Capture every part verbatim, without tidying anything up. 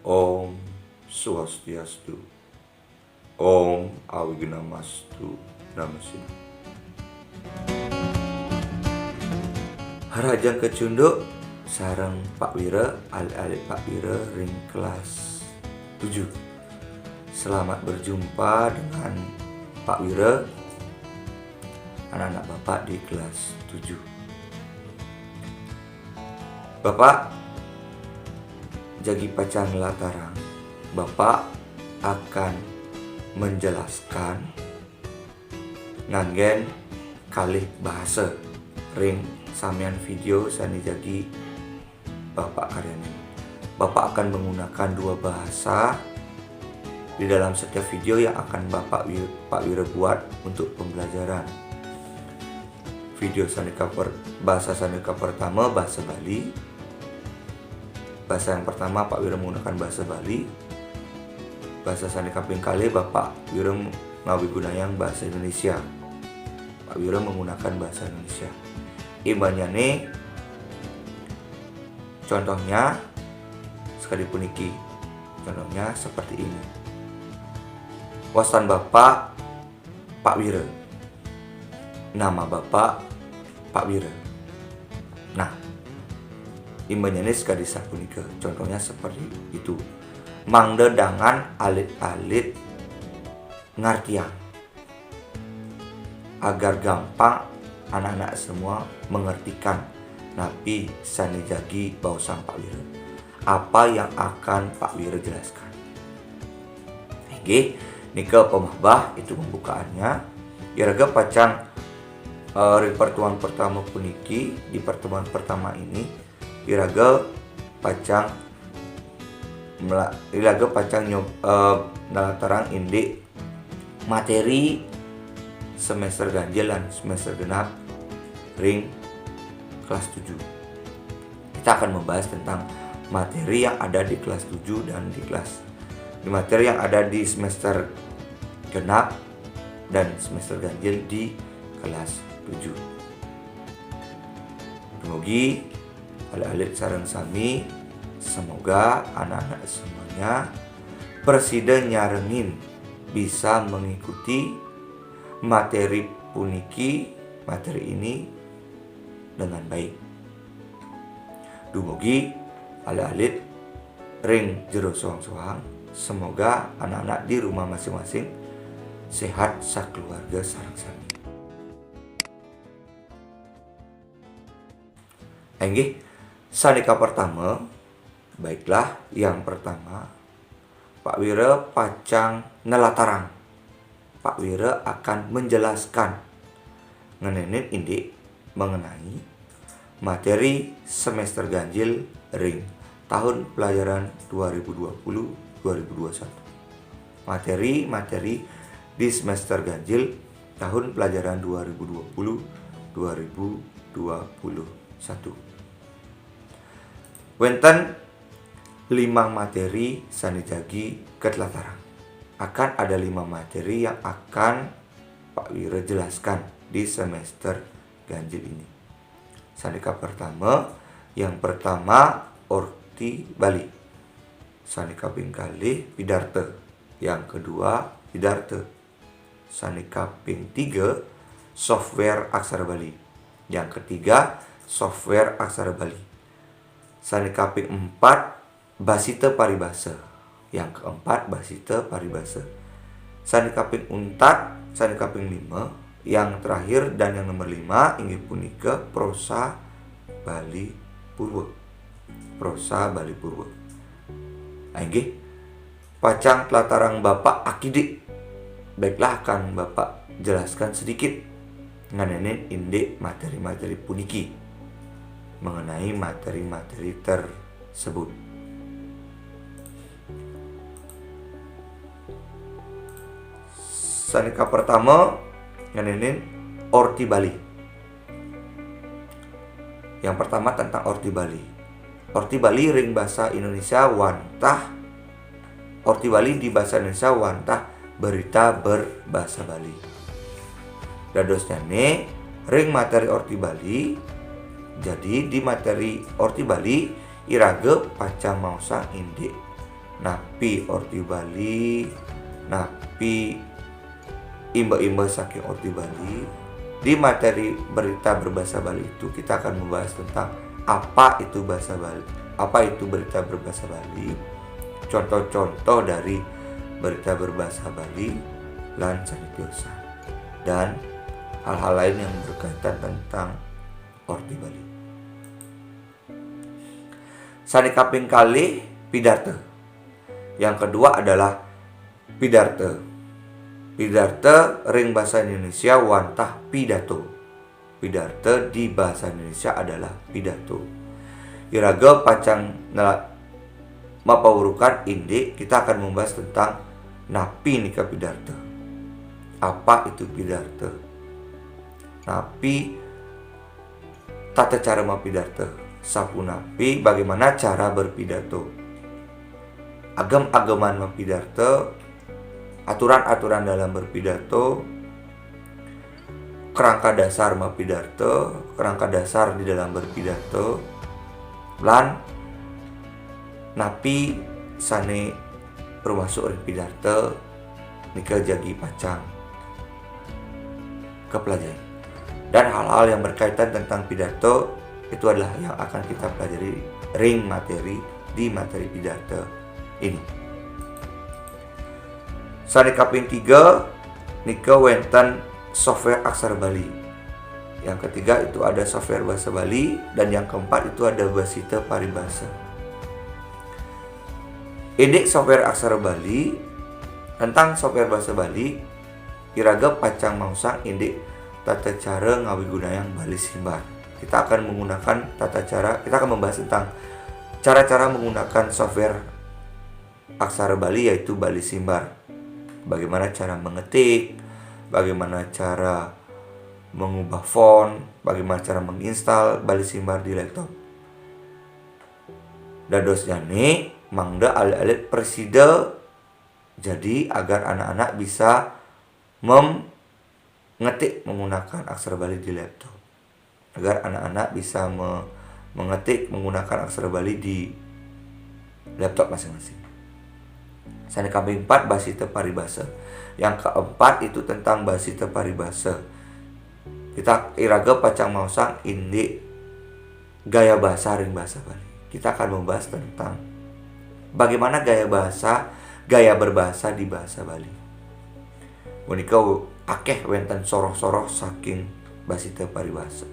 Om Swastiastu. Om Awignamastu Namo Sidham. Harajeng kacunduk sareng Pak Wira, alit-alit Pak Wira ring kelas tujuh. Selamat berjumpa dengan Pak Wira, anak-anak Bapak di kelas tujuh. Bapak jagi pacang nlatarang, Bapak akan menjelaskan nganggen kalih bahasa ring samian video sane jagi Bapak karyanin. Bapak akan menggunakan dua bahasa di dalam setiap video yang akan Bapak Wi-, Pak Wira buat untuk pembelajaran. Video sane kaper-, bahasa sane kapertama bahasa Bali. Bahasa yang pertama Pak Wira menggunakan bahasa Bali. Bahasa sane kaping kalih Bapak Wira ngawigunayang bahasa Indonesia. Pak Wira menggunakan bahasa Indonesia. Imbanyane contohnya sekadi puniki. Contohnya seperti ini. Wastan Bapak Pak Wira. Nama Bapak Pak Wira. Nah, imbanyane sekadi sapunika. Contohnya seperti itu. Mangda dangan alit-alit ngartiang. Agar gampang anak-anak semua mengertikan napi sane jagi baosang Pak Wira. Apa yang akan Pak Wira jelaskan? Inggih, nika pamahbah, itu pembukaannya. Iraga pacang, eh, ring pertemuan pertama puniki, di pertemuan pertama ini, iraga pacang mela-, iraga pacang nyob-, eh, nlatarang indik materi semester ganjil lan semester genap ring kelas tujuh. Kita akan membahas tentang materi yang ada di kelas tujuh dan di kelas, di materi yang ada di semester genap dan semester ganjil di kelas tujuh. Dumugi alit-alit sareng sami, semoga anak-anak semuanya prasida nyarengin, bisa mengikuti materi puniki, materi ini dengan baik. Dumugi alit-alit ring jero soang-soang, semoga anak-anak di rumah masing-masing sehat sakeluarga sareng sami. Inggih, sane kapertama, baiklah, yang pertama, Pak Wira pacang nlatarang. Pak Wira akan menjelaskan ngenenin indik mengenai materi semester ganjil ring tahun pelajaran dua ribu dua puluh dua ribu dua puluh satu. Materi-materi di semester ganjil tahun pelajaran dua ribu dua puluh dua ribu dua puluh satu. Wenten limang materi sane jagi katlatarang. Akan ada lima materi yang akan Pak Wira jelaskan di semester ganjil ini. Sane kapertama, yang pertama, Orti Bali. Sane kaping kalih, Pidarta. Yang kedua, Pidarta. Sane kaping tiga, software aksara Bali. Yang ketiga, software aksara Bali. Sane kaping empat, Basita Paribasa. Yang keempat, Basita Paribasa. Sane kaping untat, sane kaping lima, yang terakhir dan yang nomor lima inggih punika prosa Bali Purwa. Prosa Bali Purwa. Ah, inggih, pacang tlatarang Bapak akidik. Baiklah, akan Bapak jelaskan sedikit ngenenin indik materi-materi puniki, mengenai materi-materi tersebut. Sane kapertama, ngenenin Orti Bali. Yang pertama tentang Orti Bali. Orti Bali ring basa Indonesia wantah, Orti Bali di basa Indonesia wantah berita berbahasa Bali. Dadosnya nih, ring materi Orti Bali, jadi di materi Orti Bali, iraga pacang maosang indik napi Orti Bali, napi imba-imba saking Orti Bali. Di materi berita berbahasa Bali itu kita akan membahas tentang apa itu bahasa Bali, apa itu berita berbahasa Bali, contoh-contoh dari berita berbahasa Bali, lan sanitiosan, dan hal-hal lain yang berkaitan tentang Orti Bali. Sane kaping kalih, pidarta. Yang kedua adalah pidarta. Pidarta ring basa Indonesia wantah pidato. Pidarta di bahasa Indonesia adalah pidato. Iraga pacang nela-, mapaurukan indik, kita akan membahas tentang napi nika pidarta. Apa itu pidarta? Napi tata cara mapidarta? Sapunapi, bagaimana cara berpidato? Agem-ageman mapidarta, aturan-aturan dalam berpidato, kerangka dasar mapidarta, kerangka dasar di dalam berpidato, lan napi sane rumasuk ring pidarta nika jagi pacang kapelajari. Dan hal-hal yang berkaitan tentang pidato itu adalah yang akan kita pelajari ring materi di materi pidarta ini. Sane kaping tiga, nika wenten software aksara Bali. Yang ketiga itu ada software bahasa Bali, dan yang keempat itu ada basita paribasa. Indik software aksara Bali, tentang software bahasa Bali, iraga pacang maosang indik tata cara ngawigunayang Bali Simbar. Kita akan menggunakan tata cara, kita akan membahas tentang cara-cara menggunakan software aksara Bali, yaitu Bali Simbar. Bagaimana cara mengetik, bagaimana cara mengubah font, bagaimana cara menginstal Bali Simbar di laptop. Dadosnya nih, mangda alit-alit prasida, jadi agar anak-anak bisa mem-, ngetik menggunakan aksara Bali di laptop. Agar anak-anak bisa me-, mengetik menggunakan aksara Bali di laptop masing-masing. Sane kaping empat, basita paribasa. Yang keempat itu tentang basita paribasa. Kita iraga pacang maosang indik gaya bahasa ring bahasa Bali. Kita akan membahas tentang bagaimana gaya bahasa, gaya berbahasa di bahasa Bali. Punika akeh wenten soroh-soroh saking basita paribasa.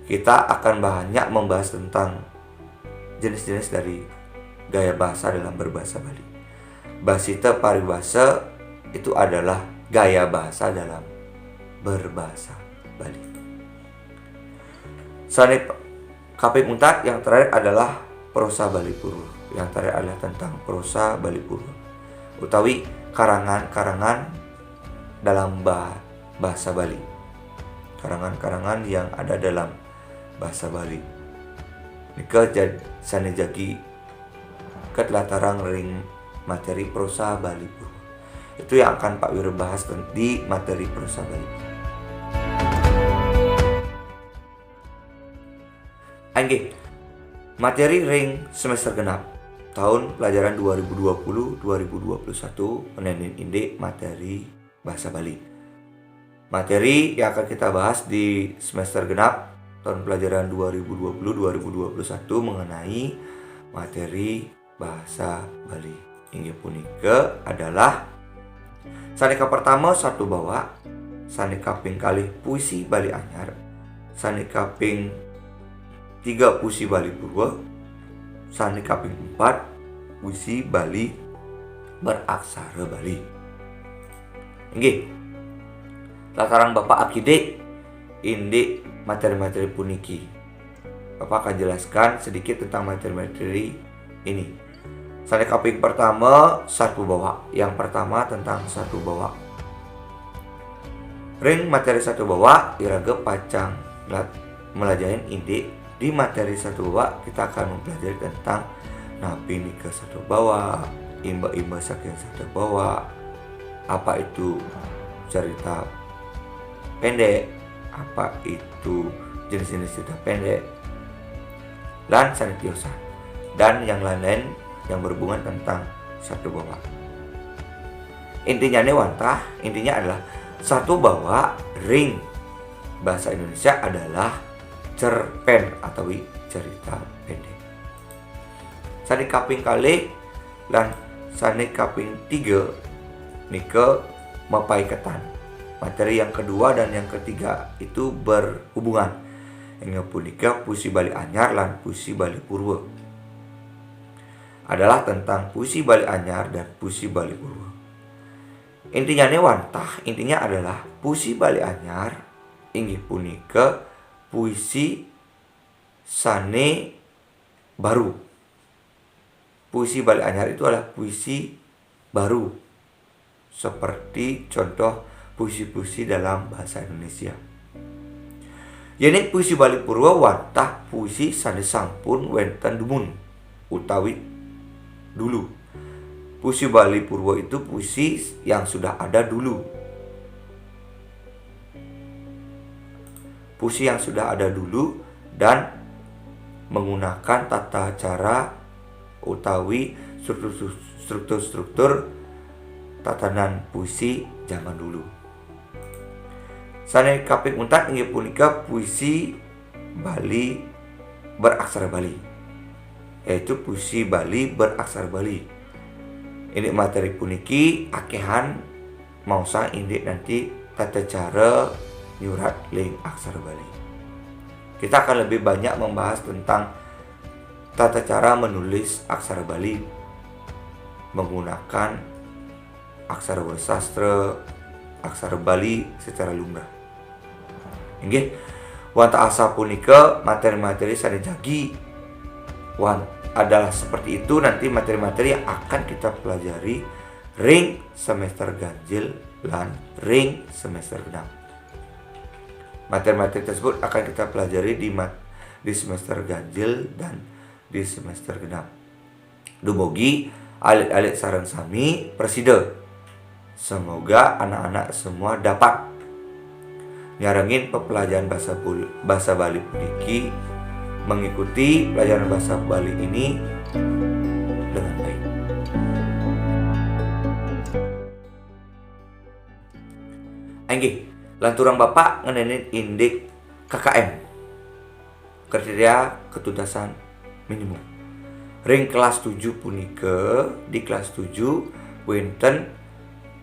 Kita akan banyak membahas tentang jenis-jenis dari gaya bahasa dalam berbahasa Bali. Basita paribasa itu adalah gaya bahasa dalam berbahasa Bali. Sane kaping untat, yang terakhir adalah prosa Bali Purwa. Yang terakhir adalah tentang prosa Bali Purwa, utawi karangan-karangan dalam ba-, bahasa Bali. Karangan-karangan yang ada dalam bahasa Bali. Nika jad-, sane jagi katlatarang ring materi prosa Bali Purwa. Itu yang akan Pak Wira bahas ten-, di materi prosa Bali Purwa. Inggih, materi ring semester genap tahun pelajaran dua ribu dua puluh dua ribu dua puluh satu, ngenenin indik materi bahasa Bali. Materi yang akan kita bahas di semester genap tahun pelajaran dua ribu dua puluh dua ribu dua puluh satu mengenai materi bahasa Bali. Inggih punika adalah sane kapertama, Satu Bawak, sane kaping kalih, Puisi Bali Anyar, sane kaping tiga, Puisi Bali Purwa, sane kaping empat, Puisi Bali beraksara Bali. Inggih. Latarang Bapak akidik indik materi-materi puniki. Bapak akan jelaskan sedikit tentang materi-materi ini. Sane kaping pertama, Satu Bawak. Yang pertama tentang Satu Bawak. Ring materi Satu Bawak, iraga pacang lat-, melajahin indik Di materi satu bawa kita akan mempelajari tentang napi nika satu bawa, imba-imba saking satu bawa, apa itu cerita pendek, apa itu jenis-jenis cerita pendek, lan sané tiosan, dan yang lain-lain yang berhubungan tentang satu bawa. Intinya nih wantah, intinya adalah satu bawa ring bahasa Indonesia adalah cerpen atawi cerita pendek. Sané kaping kalih lan sané kaping tiga nika mapaiketan. Materi yang kedua dan yang ketiga itu berhubungan. Inggih punika puisi Bali Anyar lan puisi Bali Purwa. Adalah tentang puisi Bali Anyar dan puisi Bali Purwa. Intinya nih wantah, intinya adalah puisi Bali Anyar inggih punika puisi sané baru. Puisi Bali Anyar itu adalah puisi baru, seperti contoh puisi-puisi dalam bahasa Indonesia. Yén puisi Bali Purwa wantah puisi sané sampun wénten dumun utawi dulu. Puisi Bali Purwa itu puisi yang sudah ada dulu. Puisi yang sudah ada dulu dan menggunakan tata cara utawi struktur-struktur tatanan puisi zaman dulu. Sané kaping untat inggih punika puisi Bali beraksara Bali, yaitu puisi Bali beraksara Bali. Indik materi puniki akéhan maosang indik nanti tata cara nyurat ling aksara Bali. Kita akan lebih banyak membahas tentang tata cara menulis aksara Bali menggunakan aksara Wreasastra, aksara Bali secara lumrah. Inggih, wantah asapunika materi-materi sané jagi. Wan adalah seperti itu nanti materi-materi yang akan kita pelajari ring semester ganjil lan ring semester genap. Materi-materi tersebut akan kita pelajari di mat di semester ganjil dan di semester genap. Dumugi alit-alit sareng sami prasida. Semoga anak-anak semua dapat nyarengin pepelajaran bahasa Bul- bahasa Bali puniki, mengikuti pelajaran bahasa Bali ini dengan baik. Inggih, lanturang Bapak ngenénin indik K K M, kriteria ketuntasan minimum. Ring kelas tujuh punika, di kelas tujuh wénten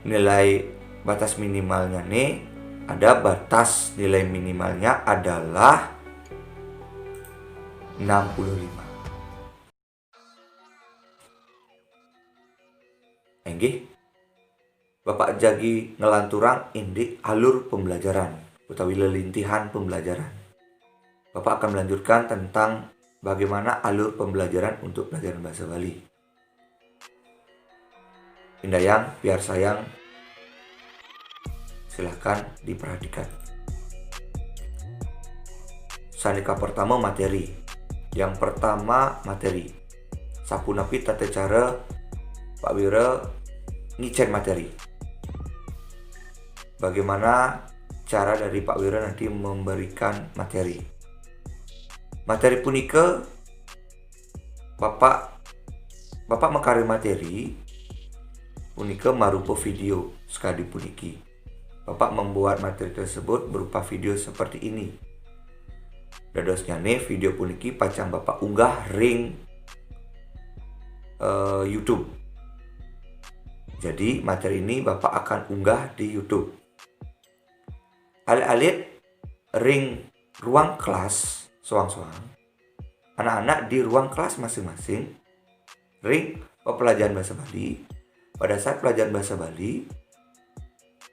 nilai batas minimalnya nih, ada batas nilai minimalnya adalah enam puluh lima. Inggih, Bapak jagi ngelanturang indik alur pembelajaran utawi lelintihan pembelajaran. Bapak akan melanjutkan tentang bagaimana alur pembelajaran untuk pelajaran bahasa Bali. Indayang, piarsayang, silahkan diperhatikan. Sané kapertama materi. Yang pertama materi. Sapunapi tata cara Pak Wira ngicén materi? Bagaimana cara dari Pak Wira nanti memberikan materi? Materi punika Bapak Bapak makarya materi punika marupa video sakadi puniki. Bapak membuat materi tersebut berupa video seperti ini. Dadosnyané video puniki pacang Bapak unggah ring eh, YouTube. Jadi materi ini Bapak akan unggah di YouTube. Alit-alit ring ruang kelas soang-soang. Anak-anak di ruang kelas masing-masing ring pepelajaran bahasa Bali. Pada saat pelajaran bahasa Bali,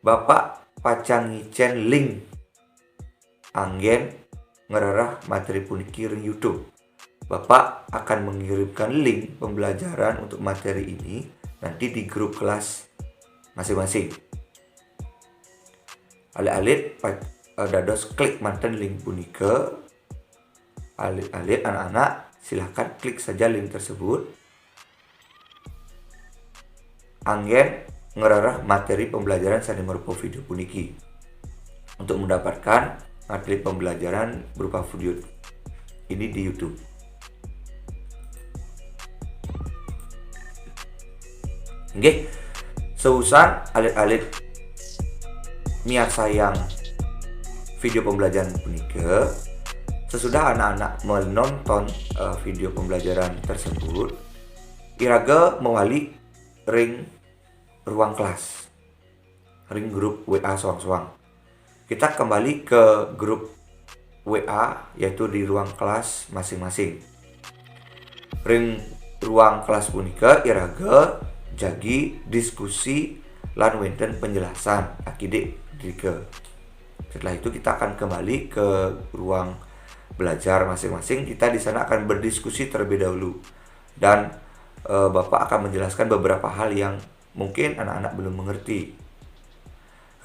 Bapak pacang ngicén link anggén ngrereh materi puniki ring YouTube. Bapak akan mengirimkan link pembelajaran untuk materi ini nanti di grup kelas masing-masing. Alit-alit pa- eh, dados klik manten link punika, Alit-alit, anak-anak, silahkan klik saja link tersebut. Anggen ngerereh materi pembelajaran sané marupa video puniki. Untuk mendapatkan materi pembelajaran berupa video ini di YouTube. Nggih, seusan alit-alit miarsayang video pembelajaran punika, sesudah anak-anak menonton, eh, video pembelajaran tersebut, iraga mawali ring ruang kelas, ring grup W A soang-soang. Kita kembali ke grup W A, yaitu di ruang kelas masing-masing. Ring ruang kelas punika iraga jagi diskusi lan wénten penjelasan akidik drika. Setelah itu kita akan kembali ke ruang belajar masing-masing. Kita di sana akan berdiskusi terlebih dahulu. Dan, eh, Bapak akan menjelaskan beberapa hal yang mungkin anak-anak belum mengerti.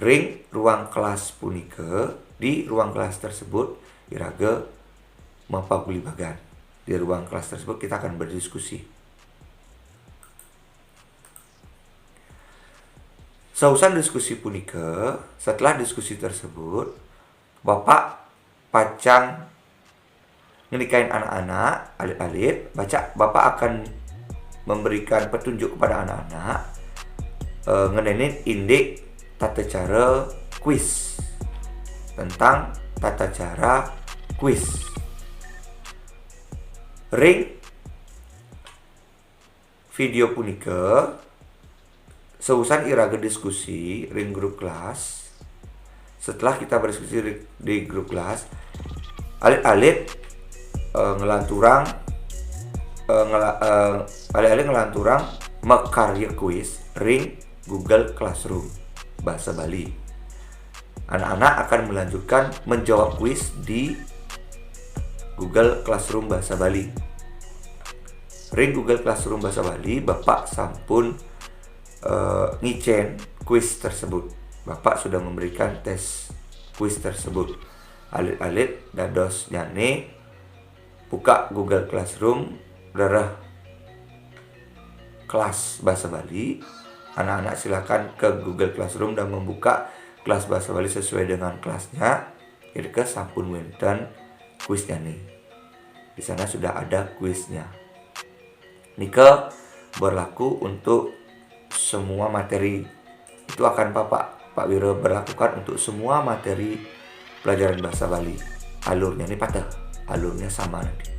Ring ruang kelas punika, di ruang kelas tersebut, iraga mapagulibagan. Di ruang kelas tersebut kita akan berdiskusi. Seusan diskusi punika, setelah diskusi tersebut, Bapak pacang ngenikain anak-anak, alit-alit, baca, Bapak akan memberikan petunjuk kepada anak-anak, eh, ngenénin indik tata cara kuis. Tentang tata cara kuis. Ring video punika, seusan iraga diskusi ring grup kelas, setelah kita berdiskusi ri-, di grup kelas, alit-alit, eh, ngelanturang, eh, ngela-, eh, alit-alit ngelanturang makarya kuis ring Google Classroom bahasa Bali. Anak-anak akan melanjutkan menjawab kuis di Google Classroom bahasa Bali. Ring Google Classroom bahasa Bali, Bapak sampun, eh, ngicén kuis tersebut. Bapak sudah memberikan tes kuis tersebut. Alit-alit dadosnyané buka Google Classroom, rereh kelas bahasa Bali. Anak-anak silakan ke Google Classroom dan membuka kelas bahasa Bali sesuai dengan kelasnya. Irika sampun wénten kuisnyané. Di sana sudah ada kuisnya. Nika berlaku untuk semua materi. Itu akan Bapak, Pak Wira berlakukan untuk semua materi pelajaran bahasa Bali. Alurnyané pateh, alurnya sama nanti.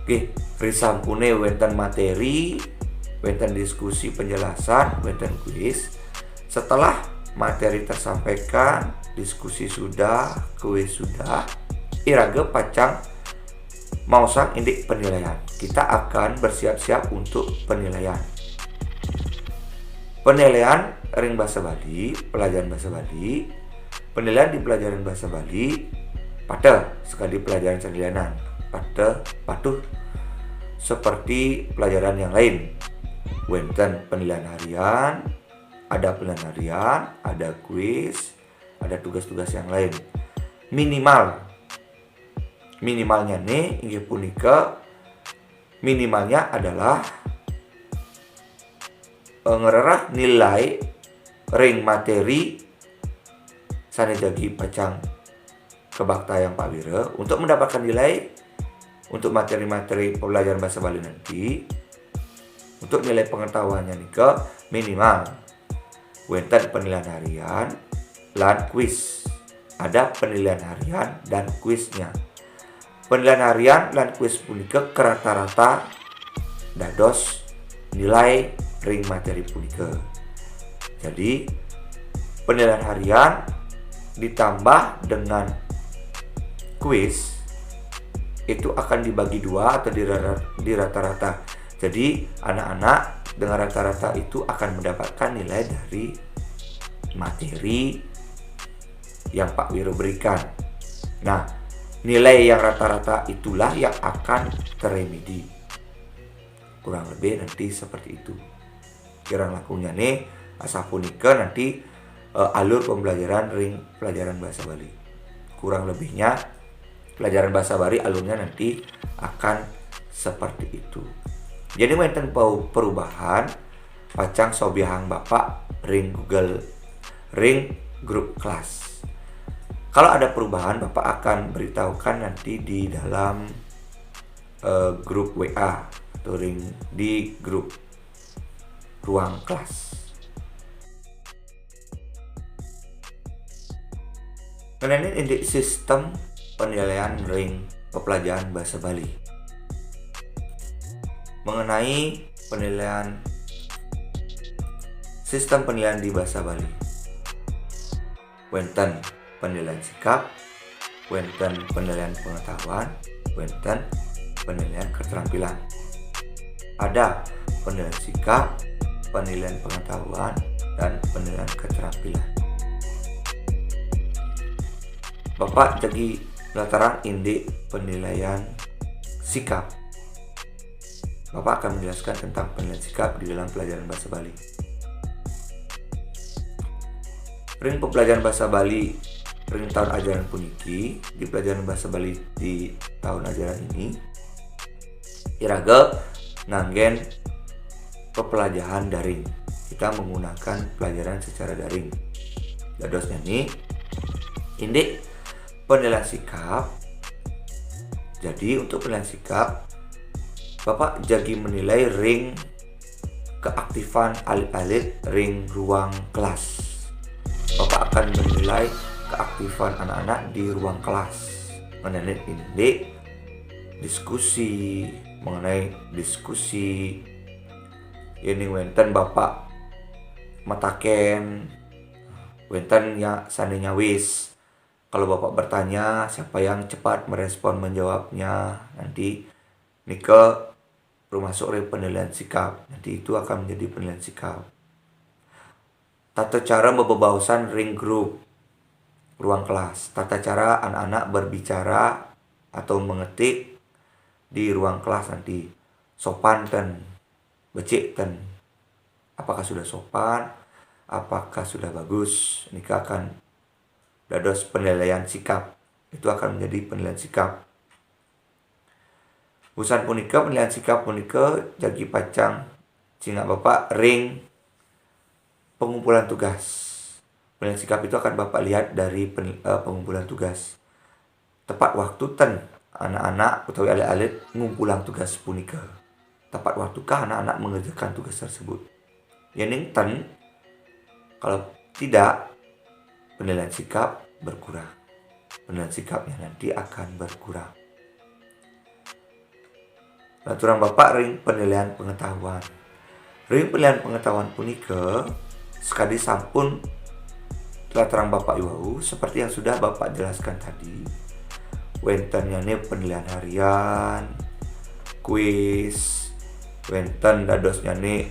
Oke, risampuné wénten materi, wénten diskusi penjelasan, wénten kuis. Setelah materi tersampaikan, diskusi sudah, kuis sudah, iraga pacang maosang indik penilaian. Kita akan bersiap-siap untuk penilaian. Penilaian ring bahasa Bali, pelajaran bahasa Bali, penilaian di pelajaran bahasa Bali pateh sakadi pelajaran sané lianan, pateh patuh seperti pelajaran yang lain. Wénten penilaian harian, ada penilaian harian, ada kuis, ada tugas-tugas yang lain. Minimal, minimalnyané inggih punika, minimalnya adalah, eh, ngrereh nilai ring materi sané jagi pacang kabaktayang Pak Wira. Untuk mendapatkan nilai untuk materi-materi pelajaran bahasa Bali nanti, untuk nilai pengetahuannya nika minimal wénten penilaian harian lan kuis. Ada penilaian harian dan kuisnya. Penilaian harian lan kuis punika karata-rata dados nilai ring materi punika. Jadi, penilaian harian ditambah dengan kuis itu akan dibagi dua atau dirara-, dirata-rata. Jadi, anak-anak dengan rata-rata itu akan mendapatkan nilai dari materi yang Pak Wiro berikan. Nah, nilai yang rata-rata itulah yang akan teremedi. Kurang lebih nanti seperti itu. Kirang langkungnyané asapunika nanti eh, alur pembelajaran ring pelajaran bahasa Bali. Kurang lebihnya pelajaran bahasa Bali alurnya nanti akan seperti itu. Jadi wénten perubahan, pacang sobiahang Bapak ring Google, ring grup kelas. Kalau ada perubahan, Bapak akan beritahukan nanti di dalam eh, grup W A atau ring di grup ruang kelas. Ngenénin indik sistem penilaian ring pepelajaran bahasa Bali. Mengenai penilaian, sistem penilaian di bahasa Bali, wénten penilaian sikap, wénten penilaian pengetahuan, wénten penilaian keterampilan. Ada penilaian sikap, penilaian pengetahuan, dan penilaian keterampilan. Bapak jagi latarang indik penilaian sikap. Bapak akan menjelaskan tentang penilaian sikap di dalam pelajaran bahasa Bali. Ring pepelajaran bahasa Bali ring tahun ajaran puniki, di pelajaran bahasa Bali di tahun ajaran ini, iraga nganggén pepelajaran daring. Kita menggunakan pelajaran secara daring. Dadosnya nih, indik penilaian sikap. Jadi untuk penilaian sikap, Bapak jagi menilai ring keaktifan alit-alit ring ruang kelas. Bapak akan menilai keaktifan anak-anak di ruang kelas. Mengenai indik diskusi, mengenai diskusi. Ini wénten Bapak mataken, wénten ya sané nyawis. Kalau Bapak bertanya, siapa yang cepat merespon menjawabnya, nanti nika rumasuk ring penilaian sikap. Nanti itu akan menjadi penilaian sikap. Tata cara bebaosan ring grup ruang kelas. Tata cara anak-anak berbicara atau mengetik di ruang kelas nanti. Sopan ten, becik ten. Apakah sudah sopan? Apakah sudah bagus? Nika akan dados penilaian sikap. Itu akan menjadi penilaian sikap. Usan punika, penilaian sikap punika jagi pacang cingak Bapak ring pengumpulan tugas. Penilaian sikap itu akan Bapak lihat dari pen- eh, pengumpulan tugas. Tepat waktu ten anak-anak utawi alit-alit ngumpulang tugas punika. Tepat waktukah anak-anak mengerjakan tugas tersebut? Yéning ten, kalau tidak, penilaian sikap berkurang. Penilaian sikapnya nanti akan berkurang. Laturang Bapak ring penilaian pengetahuan. Ring penilaian pengetahuan punika, sekadi sampun laturang Bapak iwau, seperti yang sudah Bapak jelaskan tadi, wéntennyané penilaian harian, kuis, wénten dadosnyané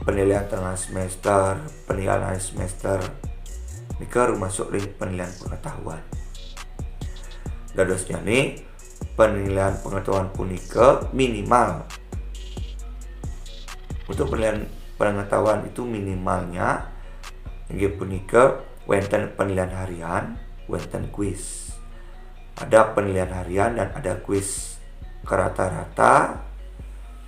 penilaian tengah semester, penilaian akhir semester. Nika rumasuk ring penilaian pengetahuan. Dadosnyané penilaian pengetahuan punika minimal. Untuk penilaian pengetahuan itu minimalnya inggih punika wénten penilaian harian, wénten kuis. Ada penilaian harian dan ada kuis. Karata-rata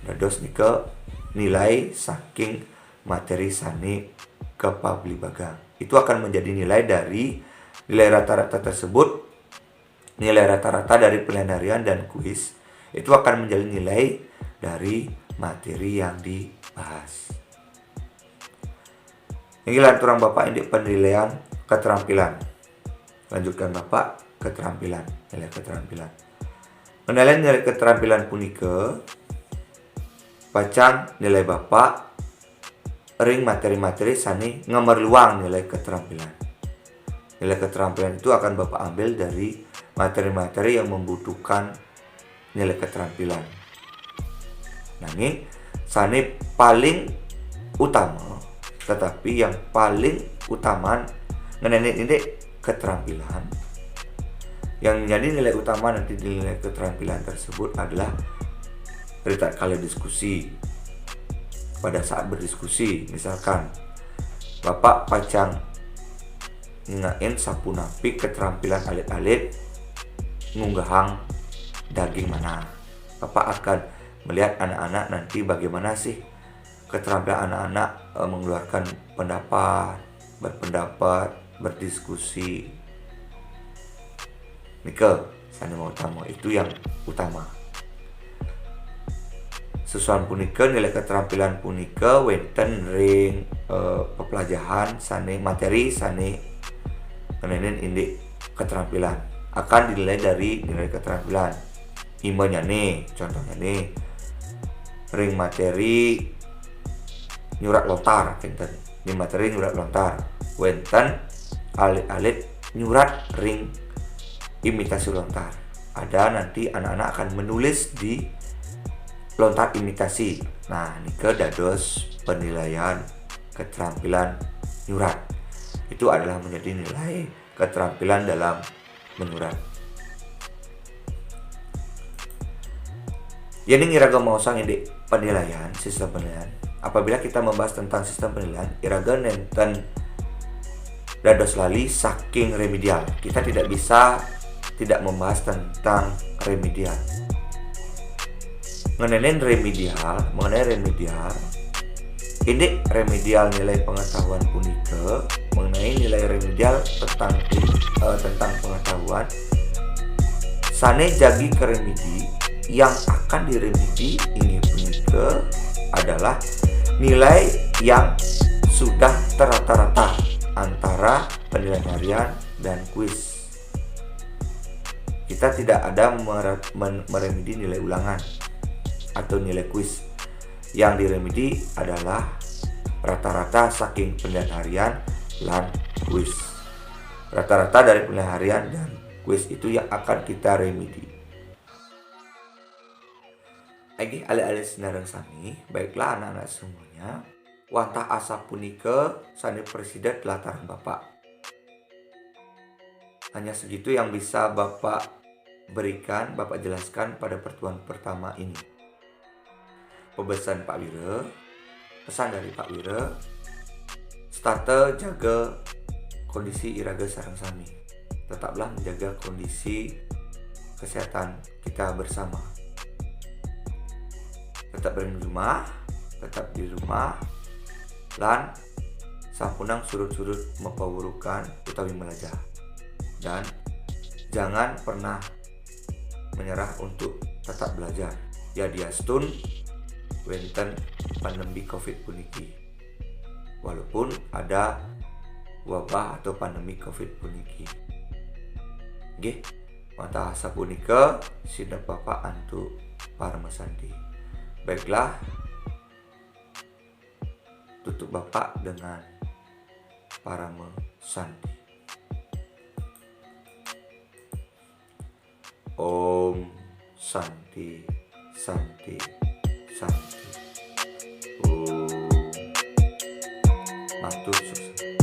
dados nika nilai saking materi sané kapablibagang. Itu akan menjadi nilai dari nilai rata-rata tersebut, nilai rata-rata dari penilaian harian dan kuis itu akan menjadi nilai dari materi yang dibahas. Inggih laturang Bapak indik penilaian keterampilan. Lanjutkan Bapak, keterampilan, nilai keterampilan. Penilaian nilai keterampilan punika pacang nilai Bapak ring materi-materi sané ngamerluang nilai keterampilan. Nilai keterampilan itu akan Bapak ambil dari materi-materi yang membutuhkan nilai keterampilan. Nanging sané paling utama, tetapi yang paling utama ngenénin indik keterampilan. Yang menjadi nilai utama nanti di nilai keterampilan tersebut adalah ritatkala diskusi. Pada saat berdiskusi, misalkan Bapak pacang ngeninin sapunapi keterampilan alit-alit ngunggahang daging manah. Bapak akan melihat anak-anak nanti bagaimana sih keterampilan anak-anak eh, mengeluarkan pendapat, berpendapat, berdiskusi. Nika sané mautama, itu yang utama. Sesuai punika, nilai keterampilan punika wénten ring eh, pepelajahan sané, materi sané ngeninin indik keterampilan akan dinilai dari nilai keterampilan. Imanyané, contohnyané, ring materi nyurat lontar, kénten. Di materi nyurat lontar, wénten alit-alit nyurat ring imitasi lontar. Ada nanti anak-anak akan menulis di lontar imitasi. Nah, nika dados penilaian keterampilan nyurat. Itu adalah menjadi nilai keterampilan dalam menyurat. Yéning iraga maosang indik penilaian, sistem penilaian, apabila kita membahas tentang sistem penilaian, iraga nénten dados lali saking remedial. Kita tidak bisa tidak membahas tentang remedial. Ngeninin remedial, mengenai remedial, indik remedial nilai pengetahuan punika, mengenai nilai remedial tentang eh, tentang pengetahuan sané jagi karemedi, yang akan diremedi inggih punika adalah nilai yang sudah terata-rata antara penilaian harian dan kuis. Kita tidak ada mere- men- meremedi nilai ulangan atau nilai kuis. Yang diremedi adalah rata-rata saking penilaian harian lan kuis. Rata-rata dari penilaian harian dan kuis itu yang akan kita remedi. Inggih, alit-alit sinareng sami, baiklah anak-anak semuanya. Wantah asapunika sané prasida tlatarang Bapak. Hanya segitu yang bisa Bapak berikan, Bapak jelaskan pada pertemuan pertama ini. Pebesan Pak Wira, pesan dari Pak Wira, setata jaga kondisi iraga sareng sami. Tetaplah menjaga kondisi kesehatan kita bersama. Tetap di rumah, tetap di rumah, lan sampunang surut-surut mapawurukan utawi melajah. Dan jangan pernah menyerah untuk tetap belajar. Yadiastun wénten pandemi covid puniki. Walaupun ada wabah atau pandemi covid puniki. Nggih, wantah sapunika sineb Bapak antuk paramasanti. Baiklah, tutup Bapak dengan paramasanti. Om Santi, Santi, Santi. Om. Matur suksma.